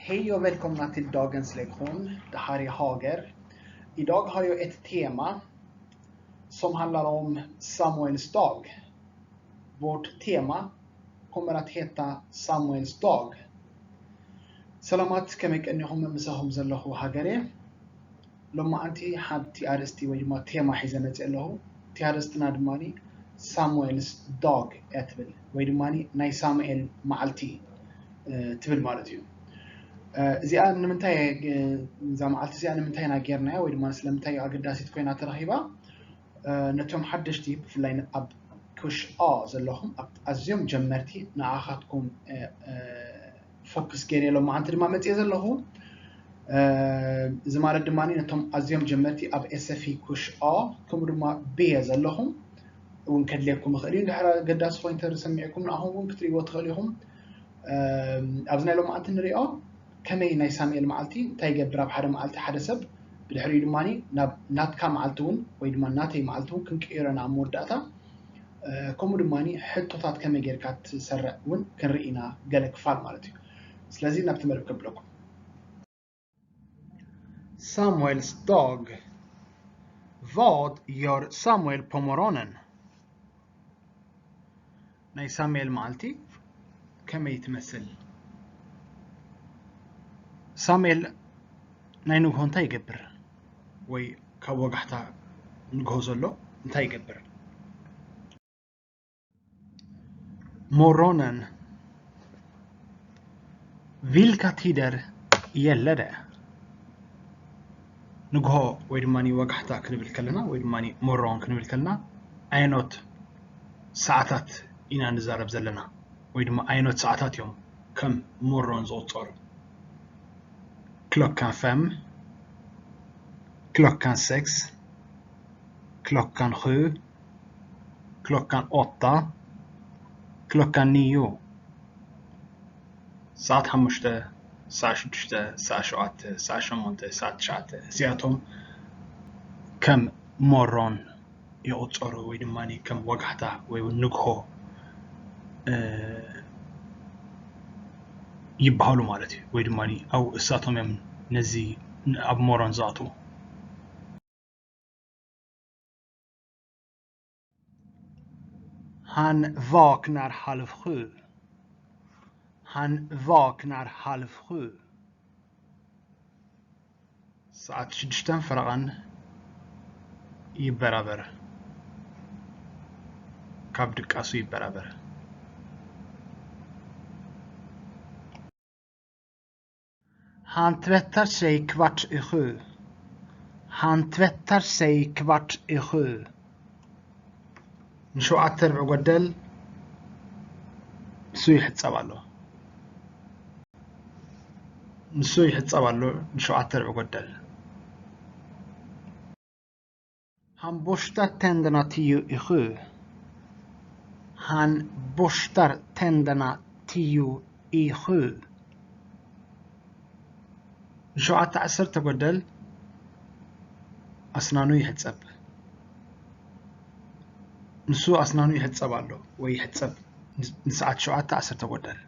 Hej och välkomna till dagens lektion. Det här är Hager. Idag har jag ett tema som handlar om Samuels dag. Vårt tema kommer att heta Samuels dag. ሰላማት፣ ከመይ ቀኒኹም? ምሳኹም ዘለኹ ሃገሬ። ሎማዓንቲ ሓንቲ ኣርእስቲ ወይ ድማ ቴማ ሒዘ መፅእ ኣለኹ። እቲ ኣርእስትና ድማ ሳሙኤልስ ዳግ እያ ትብል ወይ ድማ ናይ ሳሙኤል መዓልቲ ትብል ማለት እዩ። እዚኣ ንምንታይ እዛ መዓልቲ እዚኣ ንምንታይ ኢና ጌርናያ ወይ ድማ ስለምንታይ ኣገዳሲት ኮይና ተረኺባ? ነቶም ሓደሽቲ ብፍላይ ኣብ ኩሽ ኣ ዘለኹም ኣዝዮም ጀመርቲ ንዓኻትኩም ፎክስ ገይረ ሎማዓንቲ ድማ መፅየ ዘለኹ። እዚ ማለት ድማ ነቶም ኣዝዮም ጀመርቲ ኣብ ኤስ ኤፍ ኢ ኩሽ ኣ ከምኡ ድማ ብየ ዘለኹም እውን ከድልየኩም ይኽእል እዩ። እንድሕር ኣገዳሲ ኮይኑ ተሰሚዕኩም ንኣኹም እውን ክትርእይዎ ትኽእሉ ኢኹም። ኣብዚ ናይ ሎማዓንቲ ንሪኦ ከመይ ናይ ሳሙኤል መዓልቲ እንታይ ይገብር ኣብ ሓደ መዓልቲ ሓደ ሰብ ብድሕሪኡ ድማ ናብ ናትካ መዓልቲ እውን ወይ ድማ ናተይ መዓልቲ እውን ክንቅይሮ ኢና ኣብ መወዳእታ። ከምኡ ድማ ሕቶታት ከመይ ጌርካ ትሰርዕ እውን ክንርኢ ኢና ገለ ክፋል ማለት እዩ። ስለዚ ናብቲ መደብ ከብለኩም። Samuels dag. Vad gör Samuel på morgonen? ናይ ሳሙኤል መዓልቲ ከመይ ትመስል? ሳሙኤል ናይ ንግሆ እንታይ ይገብር? ወይ ካብ ወጋሕታ ንግሆ ዘሎ እንታይ ይገብር? Morgonen. Vilka tider gäller det? ንግሆ ወይ ድማ ወጋሕታ ክንብል ከለና ወይ ድማ ሞሮን ክንብል ከለና ኣየኖት ሰዓታት ኢና ንዛረብ ዘለና ወይ ድማ ኣየኖት ሰዓታት እዮም ከም ሞሮን ዝቑጸሩ? Klockan fem, klockan sex, klockan sju, klockan åtta, klockan nio. ሰዓት ሓሙሽተ፣ ሰዓት ሽዱሽተ፣ ሰዓት ሸውዓተ፣ ሰዓት ሸሞንተ፣ ሰዓት ትሽዓተ፣ እዚኣቶም ከም ሞሮን ይቑጸሩ ወይ ድማ ከም ወጋሕታ ወይ እውን ንግሆ ይበሃሉ ማለት እዩ። ወይ ድማ ኣብኡ እሳቶም እዮም ነዚ ኣብ ሞሮን ዝኣትዉ። Han vaknar halv sju. Han vaknar halv sju. ሰዓት ሽዱሽተን ፈረቓን ይበራበር። ካብ ድቃሱ ይበራበር። Han tvättar sig kvart i sju. Han tvättar sig kvart i sju. ንሸውዓተ ርብዒ ጎደል ንሱ ይሕጸብ ኣሎ። ንሱ ይሕጸብ ኣሎ ንሸውዓተ ርብዒ ጎደል። Han borstar tänderna tio i sju. Han borstar tänderna tio i sju. ንሸውዓተ ዓሰርተ ጎደል ኣስናኑ ይሕጸብ። ንሱ ኣስናኑ ይሕጸብ ኣሎ ወይ ይሕጸብ ንሰዓት ሸውዓተ ዓሰርተ ጎደል።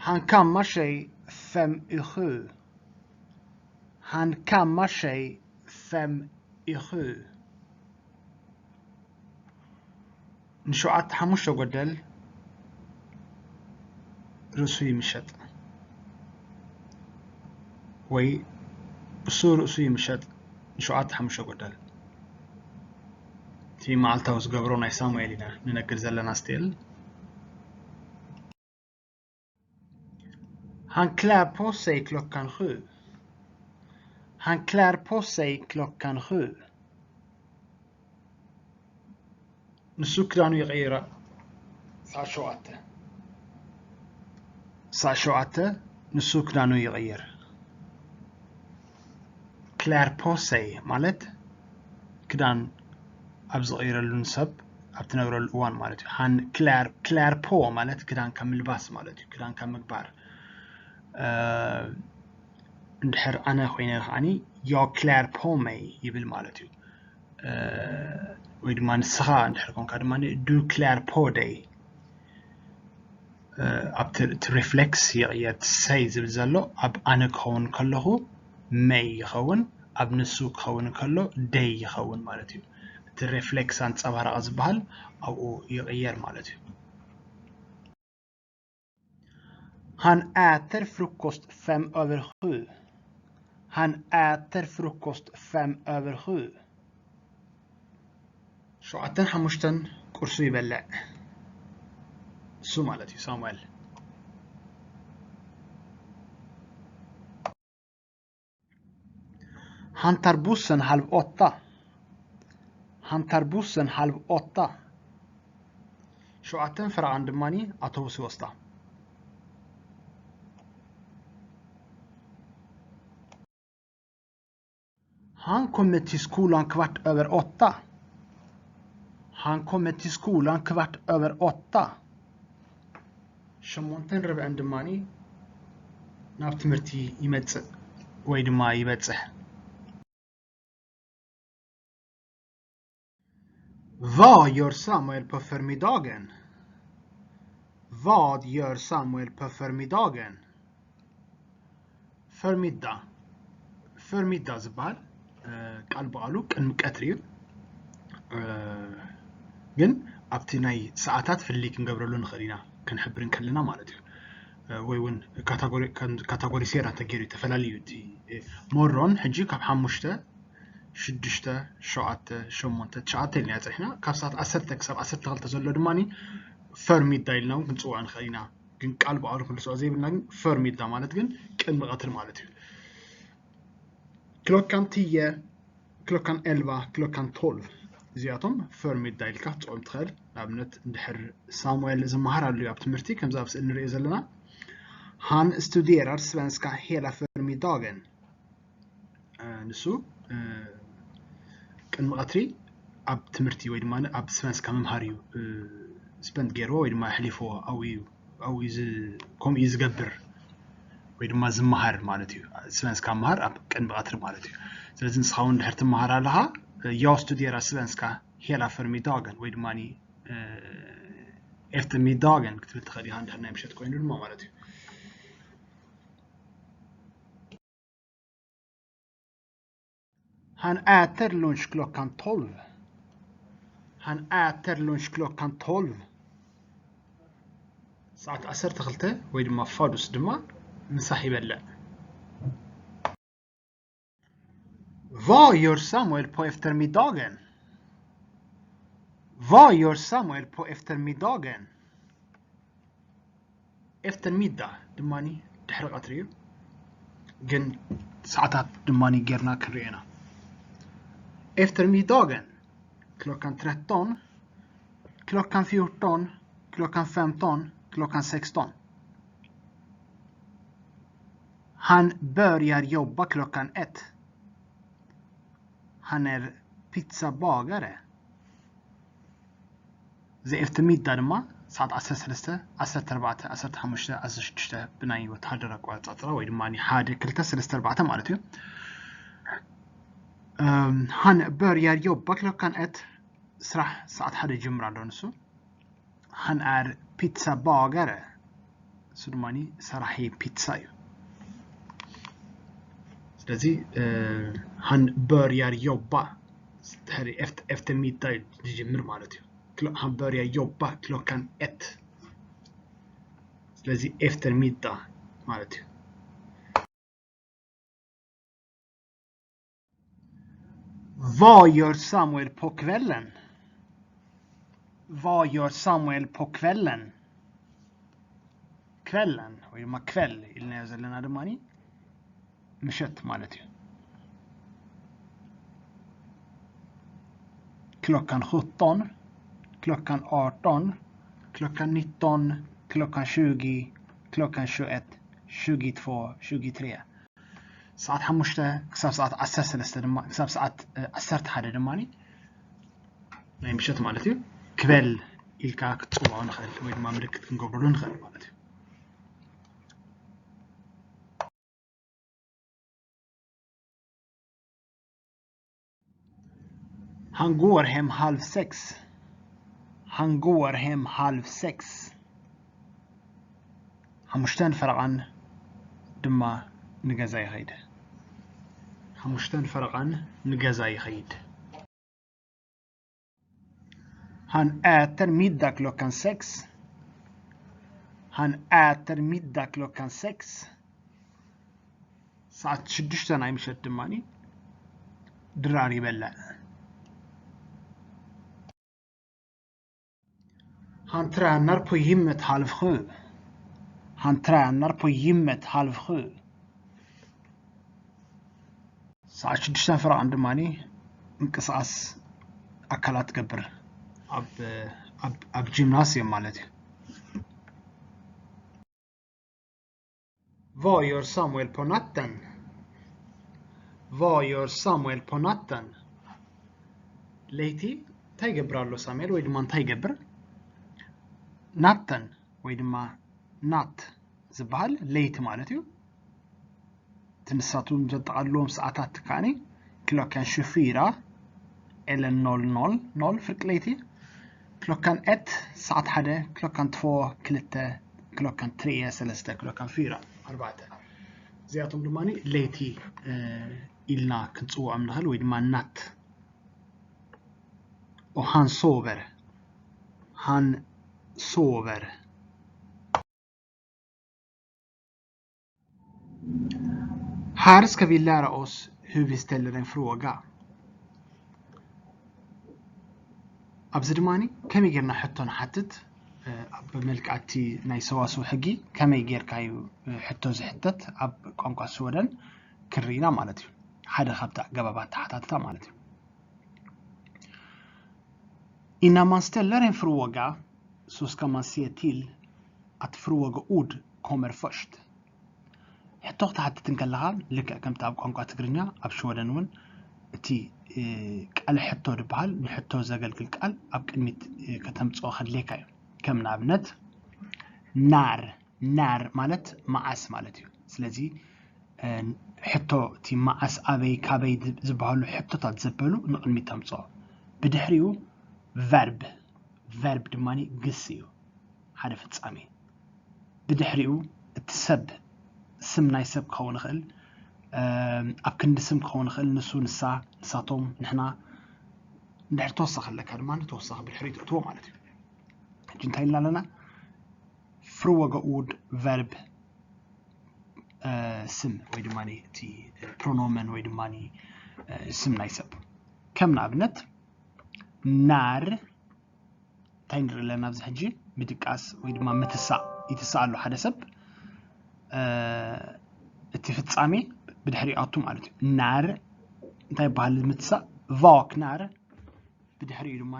Han kammar sig fem i sju. Han kammar sig fem i sju. ንሸውዓተ ሓሙሽተ ጎደል ርእሱ ይምሸጥ ወይ እሱ ርእሱ ይምሸጥ ንሸውዓተ ሓሙሽተ ጎደል። እቲ መዓልታዊ ዝገብሮ ናይ ሳሙኤል ኢና ንነግር ዘለና ስቲል። Han klär på sig klockan sju. Han klär på sig klockan sju. ንሱ ክዳኑ ይቕይር ሰዓት ሸውዓተ። ሰዓት ሸውዓተ ንሱ ክዳኑ ይቕይር። Klär på sig ማለት ክዳን ኣብ ዝቕይረሉ ንሰብ ኣብ ትነብረሉ እዋን ማለት እዩ። Han klär, klär på ማለት ክዳንካ ምልባስ ማለት እዩ። ክዳንካ ምግባር። እንድሕር ኣነ ኮይነ ከዓኒ jag klär på mig ይብል ማለት እዩ። ወይ ድማ ንስኻ እንድሕር ኮንካ ድማ du klär på dig። ኣብቲ reflex ይቕየር። Sig ዝብል ዘሎ ኣብ ኣነ ክኸውን ከለኹ mig ይኸውን፣ ኣብ ንሱ ክኸውን ከሎ dig ይኸውን ማለት እዩ። እቲ reflex ኣንጸባራቒ ዝበሃል ኣብኡ ይቕየር ማለት እዩ። Han äter frukost fem över sju. Han äter frukost fem över sju. ሸውዓተን ሓሙሽተን ቁርሱ ይበልዕ እሱ ማለት እዩ ሳሙኤል። Han tar bussen halv åtta. Han tar bussen halv åtta. ሸውዓተን ፈረቓን ድማ ኣውቶቡስ ይወስዳ። Han kommer till skolan kvart över åtta. Han kommer till skolan kvart över åtta. ሸሞንተን ርብዕን ድማ ናብ ትምህርቲ ይመጽእ ወይ ድማ ይበጽሕ። Vad gör Samuel på förmiddagen? Vad gör Samuel på förmiddagen? Förmiddag. Förmiddag ዝበሃል ቃል ብቓሉ ቅድሚ ቀትሪ እዩ። ግን ኣብቲ ናይ ሰዓታት ፍልይ ክንገብረሉ ንኽእል ኢና ክንሕብር እንከለና ማለት እዩ። ወይ እውን ካታጎሪሴራ እንተገይሩ ተፈላለዩ እቲ ሞሮን ሕጂ ካብ ሓሙሽተ ሽዱሽተ ሸውዓተ ሸሞንተ ትሽዓተ ኢልና ፅሒና ካብ ሰዓት ዓሰርተ ክሳብ ዓሰርተ ክልተ ዘሎ ድማ ፈርሚዳ ኢልና እውን ክንፅውዖ ንኽእል ኢና። ግን ቃል ብቓሉ ክንርስዖ ዘይብልና ግን ፈርሚዳ ማለት ግን ቅድሚ ቀትሪ ማለት እዩ። Klockan tio, klockan elva, klockan tolv. እዚኣቶም ፈርሚዳ ኢልካ ክትፅውዖም ትኽእል። ንኣብነት እንድሕር ሳሙኤል ዝመሃር ኣሎ ኣብ ትምህርቲ ከምዚ ኣብ ስእሊ ንሪኦ ዘለና Han studerar svenska hela förmiddagen. ንሱ ቅድሚ ቀትሪ ኣብ ትምህርቲ ወይ ድማ ኣብ ስቨንስካ ምምሃር እዩ ስፐንድ ገይርዎ ወይ ድማ ኣሕሊፍዎ ኣብኡ እዩ ኣብኡ እዩ ዝ- ከምኡ እዩ ዝገብር ወይ ድማ ዝመሃር ማለት እዩ። ስቨንስካ ምሃር ኣብ ቅድሚ ቀትሪ ማለት እዩ። ስለዚ ንስኻ እውን ድሕር ትመሃር ኣለኻ ያው ስቱዲየራ ስቨንስካ ሄላ ፈርሚዳገን ወይ ድማ ኤፍተር ሚዳገን ክትብል ትኽእል ኢኻ እንድሕር ናይ ምሸት ኮይኑ ድማ ማለት እዩ። Han äter lunch klockan tolv. Han äter lunch klockan tolv. ሰዓት ዓሰርተ ክልተ ወይ ድማ ፋዱስ ድማ ምሳሕ ይበልዕ። Vad gör Samuel på eftermiddagen? Vad gör Samuel på eftermiddagen? Eftermiddag ድማ ድሕሪ ቀትሪ እዩ፣ ግን ሰዓታት ድማ ጌርና ክንሪኦ ኢና። Eftermiddagen klockan tretton, klockan fjorton, klockan femton, klockan sexton. Han börjar jobba klockan ett. Han är pizzabagare. ዘኤፍተር ሚዳ ድማ ሰዓት ዓሰርተ ሰለስተ፣ ዓሰርተ ኣርባዕተ፣ ዓሰርተ ሓሙሽተ፣ ዓሰርተ ሽዱሽተ ብናይ ወተሃደር ኣቆጻጽራ ወይ ድማ ሓደ ክልተ ሰለስተ ኣርባዕተ ማለት እዩ። Han börjar jobba klockan ett. ስራሕ ሰዓት ሓደ ይጅምር ኣሎ ንሱ። Han är pizzabagare. እሱ ድማ ሰራሒ ፒትሳ እዩ። ስለዚ han börjar jobba ድሕሪ efter middag ዝጅምር ማለት እዩ። Han börjar jobba klockan ett. ስለዚ efter middag ማለት እዩ። Vad gör Samuel på kvällen? Vad gör Samuel på kvällen? Kvällen ወይ ድማ ክቨል ኢልናዮ ዘለና ድማ ምሸት ማለት እዩ። Klockan sjutton, klockan arton, klockan nitton, klockan tjugo, klockan tjugoett, tjugotvå, tjugotre. ሰዓት ሓሙሽተ ክሳብ ሰዓት ዓሰርተ ሰለስተ ድማ ክሳብ ሰዓት ዓሰርተ ሓደ ድማ ናይ ምሸት ማለት እዩ። ክቨል ኢልካ ክትፅውዖ ንኽእል ወይ ድማ ምልክት ክንገብረሉ ንኽእል ማለት እዩ። Han går hem halv sex. Han går hem halv sex. ሓሙሽተን ፈረቓን ድማ ንገዛ ይኸይድ። ሓሙሽተን ፈረቓን ንገዛ ይኸይድ። Han äter middag klockan sex. Han äter middag klockan sex. ሰዓት ሽዱሽተ ናይ ምሸት ድማ ድራር ይበልዕ። Han tränar på gymmet halv sju. Han tränar på gymmet halv sju. ሰዓት ሽዱሽተ ፈረቓን ድማ ምንቅስቓስ ኣካላት ትገብር ኣብ ኣብ ኣብ ጂምናስየም ማለት እዩ። Vad gör Samuel på natten? Vad gör Samuel på natten? ለይቲ እንታይ ይገብር ኣሎ ሳሙኤል ወይ ድማ እንታይ ይገብር? ናተን ወይ ድማ ናት ዝበሃል ለይቲ ማለት እዩ። እቲ ንሳቶም ዘጠቓልልዎም ሰዓታት ከኣኒ ክሎከን ሽፊራ ኤለን ኖል ኖል ኖል ፍርቂ ለይቲ፣ ክሎከን ኤት ሰዓት ሓደ፣ ክሎከን ትፎ ክልተ፣ ክሎከን ትርየ ሰለስተ፣ ክሎከን ፊራ ኣርባዕተ። እዚኣቶም ድማ ለይቲ ኢልና ክንፅውዖም ንኽእል ወይ ድማ ናት። Och han sover. Han sover. Här ska vi lära oss hur vi ställer en fråga. ኣብዚ ድማ ከመይ ጌርና ሕቶ ንሓትት፣ ኣብ መልክዓቲ ናይ ሰዋስው ሕጊ ከመይ ጌርካ እዩ ሕቶ ዝሕተት ኣብ ቋንቋ ስወደን ክርኢና ማለት እዩ። ሓደ ካብቲ ኣገባባት ተሓታትታ ማለት እዩ። Innan man ställer en fråga så ska man se till att frågeord kommer först. ሕቶ ክትሓትት እንከለኻ ልክዕ ከምቲ ኣብ ቋንቋ ትግርኛ ኣብ ሽወደን እውን እቲ ቃል ሕቶ ዝበሃል ንሕቶ ዘገልግል ቃል ኣብ ቅድሚት ከተምፅኦ ከድልየካ እዩ። ከም ንኣብነት ናር ናር ማለት መዓስ ማለት እዩ። ስለዚ ሕቶ እቲ መዓስ ኣበይ ካበይ ዝበሃሉ ሕቶታት ዘበሉ ንቕድሚት ተምፅኦ። ብድሕሪኡ ቨርብ ቨርብ ድማ ግስ እዩ። ሓደ ፍጻሜ ብድሕሪኡ እቲ ሰብ ስም ናይ ሰብ ክኸውን ይኽእል ኣብ ክንዲ ስም ክኸውን ይኽእል ንሱ ንሳ ንሳቶም ንሕና እንድሕር ተወሳኺ ኣለካ ድማ ተወሳኺ ብድሕሪኡ ተእትዎ ማለት እዩ። ሕጂ እንታይ ኢልና ኣለና? ፍርወገ ኡድ ቨርብ ስም ወይ ድማ እቲ ፕሮኖመን ወይ ድማ ስም ናይ ሰብ ከም ንኣብነት ናር እንታይ ንርኢ ኣለና ኣብዚ ሕጂ ምድቃስ ወይ ድማ ምትሳእ ይትሳእ ኣሎ ሓደ ሰብ እቲ ፍጻሜ ብድሕሪኡ ኣቱ ማለት እዩ። ናር እንታይ ይበሃል ምትሳእ ቫክ ናር ብድሕሪኡ ድማ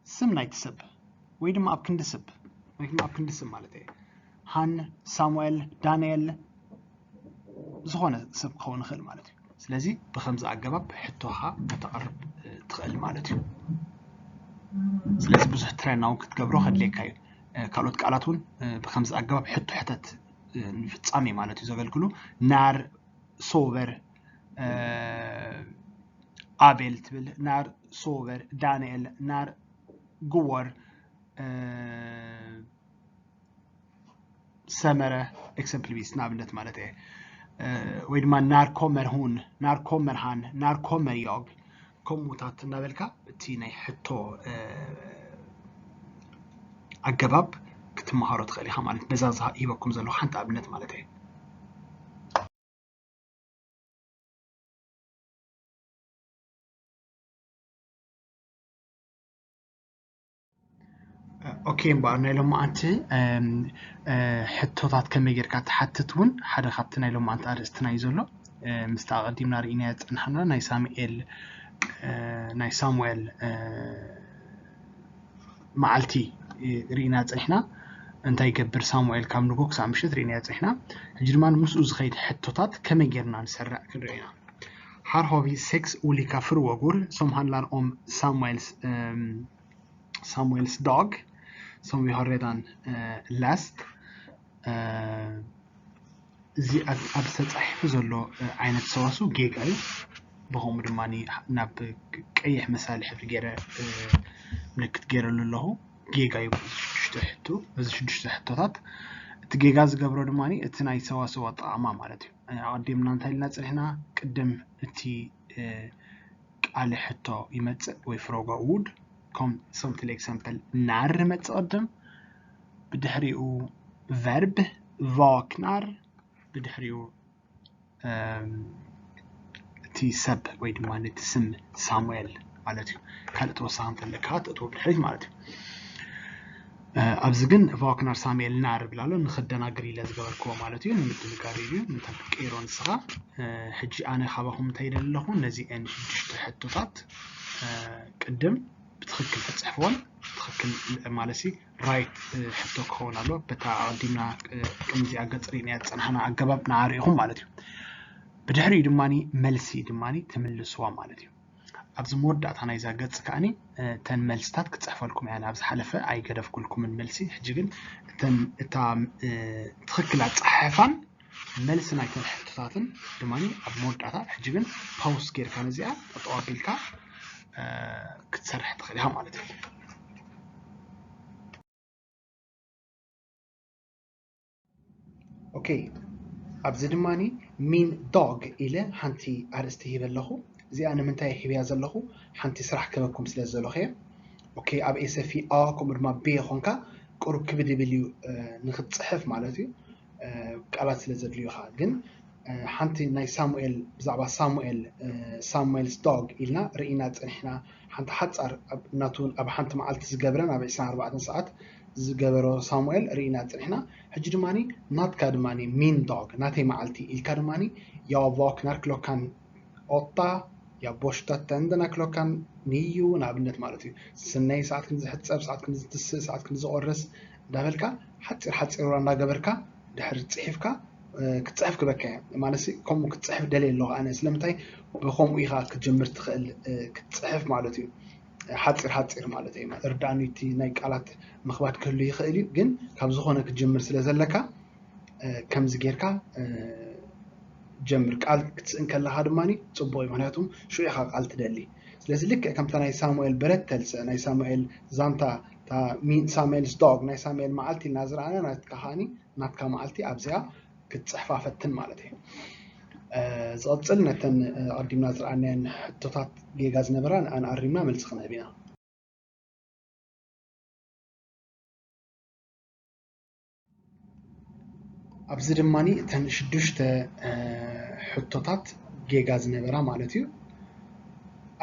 ስም ናይቲ ሰብ ወይ ድማ ኣብ ክንዲ ሰብ ወይ ድማ ኣብ ክንዲ ስም ማለት እዩ። ሃን ሳሙኤል ዳንኤል ዝኾነ ሰብ ክኸውን ይኽእል ማለት እዩ። ስለዚ ብከምዚ ኣገባብ ሕቶኻ ከተቕርብ ትኽእል ማለት እዩ። ስለዚ ብዙሕ ትረና እውን ክትገብሮ ከድልየካ እዩ። ካልኦት ቃላት እውን ብከምዚ ኣገባብ ሕቶ ሕተት ንፍጻሜ ማለት እዩ ዘገልግሉ። ናር ሶቨር ኣቤል ትብል፣ ናር ሶቨር ዳንኤል፣ ናር ግወር ሰመረ ኤክሰምፕልቢስ ንኣብነት ማለት እየ። ወይ ድማ ናር ኮመር ሁን፣ ናር ኮመር ሃን፣ ናር ኮመር ዮግ ከምኡታት እናበልካ እቲ ናይ ሕቶ ኣገባብ ክትመሃሮ ትኽእል ኢኻ ማለት በዛ ሂበኩም ዘለኹ ሓንቲ ኣብነት ማለት እየ። ኦኬ እምበኣር ናይ ሎማዓንቲ ሕቶታት ከመይ ጌርካ ትሓትት እውን ሓደ ካብቲ ናይ ሎማዓንቲ ኣርእስትና እዩ ዘሎ። ምስቲ ኣቐዲምና ርኢናዮ ዝፀናሕና ናይ ሳሙኤል ናይ ሳሙኤል መዓልቲ ርኢና ፀኒሕና። እንታይ ይገብር ሳሙኤል ካብ ንጎ ክሳብ ምሽት ርኢናዮ ፀኒሕና። ሕጂ ድማ ምስኡ ዝኸይድ ሕቶታት ከመይ ጌርና ንሰርዕ ክንርኢ ኢና። Här har vi sex olika frågor som handlar om Samuels, Samuels dag som vi har redan läst. እዚ ኣብዚ ተፃሒፉ ዘሎ ዓይነት ሰዋስው ጌጋ እዩ። ብኸምኡ ድማ ናብ ቀይሕ መሳሊ ሕብሪ ገይረ ምልክት ገይረሉ ኣለኹ። ጌጋ እዩ እዚ ሽዱሽተ ሕቶ፣ እዚ ሽዱሽተ ሕቶታት። እቲ ጌጋ ዝገብሮ ድማ እቲ ናይ ሰዋስው ኣጠቓቕማ ማለት እዩ። ኣቐዲምና እንታይ ኢልና ጽኒሕና? ቅድም እቲ ቃል ሕቶ ይመጽእ ወይ ፍሮጋ ውድ ከም ሰምትል ኤግዛምፕል ናር መጽእ ቅድም፣ ብድሕሪኡ ቨርብ ቫክናር፣ ብድሕሪኡ እቲ ሰብ ወይ ድማ ነቲ ስም ሳሙኤል ማለት እዩ። ካልእ ተወሳኺ እንተለካ ተእትዎ ብድሕሪት ማለት እዩ። ኣብዚ ግን ቫክናር ሳሙኤል ናር ብላሎ ንክደናግር ኢለ ዝገበርክዎ ማለት እዩ። ንምድንጋር እዩ። እንታይ ክትቀይሮ ንስኻ? ሕጂ ኣነ ካባኹም እንታይ ይደሊ ኣለኹ? ነዚአን ሽዱሽተ ሕቶታት ቅድም ብትኽክል ትፅሕፍዎን ትኽክል ማለት ራይት ሕቶ ክኸውን ኣለዎ። በታ ኣቐዲምና ቅድሚ እዚኣ ገፅ ርኢናያ ዝፀናሕና ኣገባብ ንዓርኢኹም ማለት እዩ። ብድሕሪኡ ድማ መልሲ ድማ ትምልስዋ ማለት እዩ። ኣብዚ መወዳእታ ናይዛ ገፅ ከዓኒ እተን መልስታት ክፅሕፈልኩም እያ። ኣብ ዝሓለፈ ኣይገደፍኩልኩምን መልሲ። ሕጂ ግን እተን እታ ትኽክል ኣፀሓሕፋን መልሲ ናይተን ሕቶታትን ድማ ኣብ መወዳእታ ሕጂ ግን ፓውስ ጌርካ ነዚኣ ጠጠው ኣቢልካ ክትሰርሕ ትኽእል ኢኻ ማለት እዩ። ኦኬ፣ ኣብዚ ድማ ሚን ዶግ ኢለ ሓንቲ ኣርእስቲ ሂበ ኣለኹ። እዚኣ ንምንታይ ሂብያ ዘለኹ? ሓንቲ ስራሕ ክበኩም ስለ ዝደለኹ እየ። ኦኬ፣ ኣብ ኤሰፊ ኣ ከምኡ ድማ ቤ ኾንካ ቁሩብ ክብድ ይብል እዩ ንክትፅሕፍ ማለት እዩ። ቃላት ስለ ዘድልዩኻ ግን ሓንቲ ናይ ሳሙኤል ብዛዕባ ሳሙኤል ሳሙኤልስ ዶግ ኢልና ርኢና ፀኒሕና። ሓንቲ ሓፃር ናቱ ኣብ ሓንቲ መዓልቲ ዝገብረን ኣብ ዕስራን ኣርባዕተን ሰዓት ዝገበሮ ሳሙኤል ርኢና ፀኒሕና። ሕጂ ድማ ናትካ ድማ ሚን ዶግ ናተይ መዓልቲ ኢልካ ድማ ያው ቫክናር ክሎካን ኦታ ያቦሽታ ተንደና ክሎካን ንዩ ንኣብነት ማለት እዩ። ስነይ ሰዓት ክንዚ ሕፀብ ሰዓት ክንዚ ትስእ ሰዓት ክንዚ ቆርስ እንዳበልካ ሓፂር ሓፂር ራ እንዳገበርካ ድሕሪ ፅሒፍካ ክትፅሕፍ ክበካ እያ ማለት ከምኡ ክትፅሕፍ ደልየ ኣለኹ ኣነ። ስለምንታይ ብከምኡ ኢኻ ክትጀምር ትኽእል ክትፅሕፍ ማለት እዩ። ሓፂር ሓፂር ማለት እዩ። እርዳእኒ እቲ ናይ ቃላት ምኽባድ ክህሉ ይኽእል እዩ፣ ግን ካብ ዝኾነ ክትጀምር ስለ ዘለካ ከምዚ ጌርካ ጀምር። ቃል ክትስእን ከለኻ ድማ ፅቡቕ እዩ፣ ምክንያቱም ሽዑ ኢኻ ቃል ትደሊ። ስለዚ ልክዕ ከምታ ናይ ሳሙኤል በረት ተልስእ ናይ ሳሙኤል ዛንታ ሳሙኤልስ ዶግ ናይ ሳሙኤል መዓልቲ ኢልና ዝረኣና ናትካ ከዓኒ ናትካ መዓልቲ ኣብዚኣ ክትፅሕፋ ፈትን ማለት እዩ። ዝቐፅል ነተን ኣቐዲምና ዝረኣናየን ሕቶታት ጌጋ ዝነበራ ንኣን ኣሪምና መልሲ ክንህብ ኢና። ኣብዚ ድማ እተን ሽዱሽተ ሕቶታት ጌጋ ዝነበራ ማለት እዩ።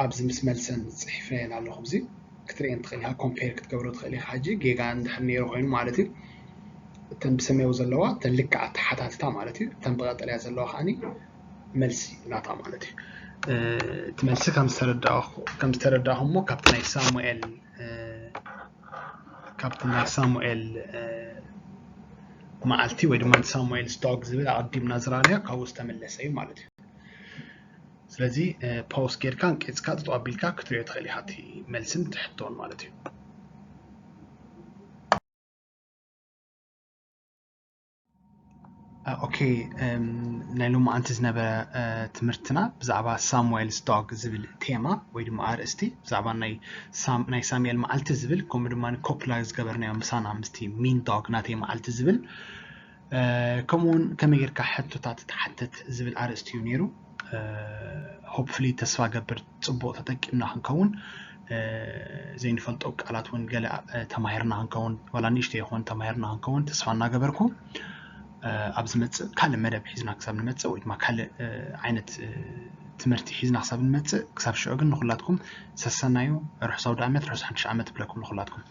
ኣብዚ ምስ መልሰን ፅሒፈየን ኣለኹ። እዚ ክትርእየን ትኽእል ኢኻ፣ ኮምፔር ክትገብሮ ትኽእል ኢኻ። ሕጂ ጌጋ እንድሕር ነይሩ ኮይኑ ማለት እዩ። እተን ብሰማያዊ ዘለዋ እተን ልክዓት ተሓታትታ ማለት እዩ። እተን ብቐጠልያ ዘለዋ ከዓኒ መልሲ ናታ ማለት እዩ። እቲ መልሲ ከም ዝተረዳእኹሞ ካብቲ ናይ ሳሙኤል ካብቲ ናይ ሳሙኤል መዓልቲ ወይ ድማ ሳሙኤልስ ዶግ ዝብል ኣቐዲምና ዝረኣናዮ ካብኡ ዝተመለሰ እዩ ማለት እዩ። ስለዚ ፓውስ ጌርካ እንቂፅካ ጠጠው ኣቢልካ ክትሪኦ ትኽእል ኢኻ እቲ መልስን ትሕቶን ማለት እዩ። ኦኬ፣ ናይ ሎማዓንቲ ዝነበረ ትምህርትና ብዛዕባ ሳሙኤልስ ዶግ ዝብል ቴማ ወይ ድማ ኣርእስቲ ብዛዕባ ናይ ሳሙኤል መዓልቲ ዝብል ከምኡ ድማ ኮፕላ ዝገበርናዮ ምሳና ምስቲ ሚን ዶግ ናተይ መዓልቲ ዝብል ከምኡውን ከመይ ጌርካ ሕቶታት ትሓትት ዝብል ኣርእስቲ እዩ ነይሩ። ሆፕፍሊ ተስፋ ገብር ፅቡቕ ተጠቂምና ክንከውን ዘይንፈልጦ ቃላት እውን ገለ ተማሂርና ክንከውን ዋላ ንእሽተይ ይኹን ተማሂርና ክንከውን ተስፋ እናገበርኩ ኣብ ዝመፅእ ካልእ መደብ ሒዝና ክሳብ ንመፅእ ወይ ድማ ካልእ ዓይነት ትምህርቲ ሒዝና ክሳብ ንመፅእ ክሳብ ሽዑ ግን ንኩላትኩም ሰሰናዩ ርሑስ ኣውደ ዓመት ርሑስ ሓድሽ ዓመት እብለኩም ንኩላትኩም።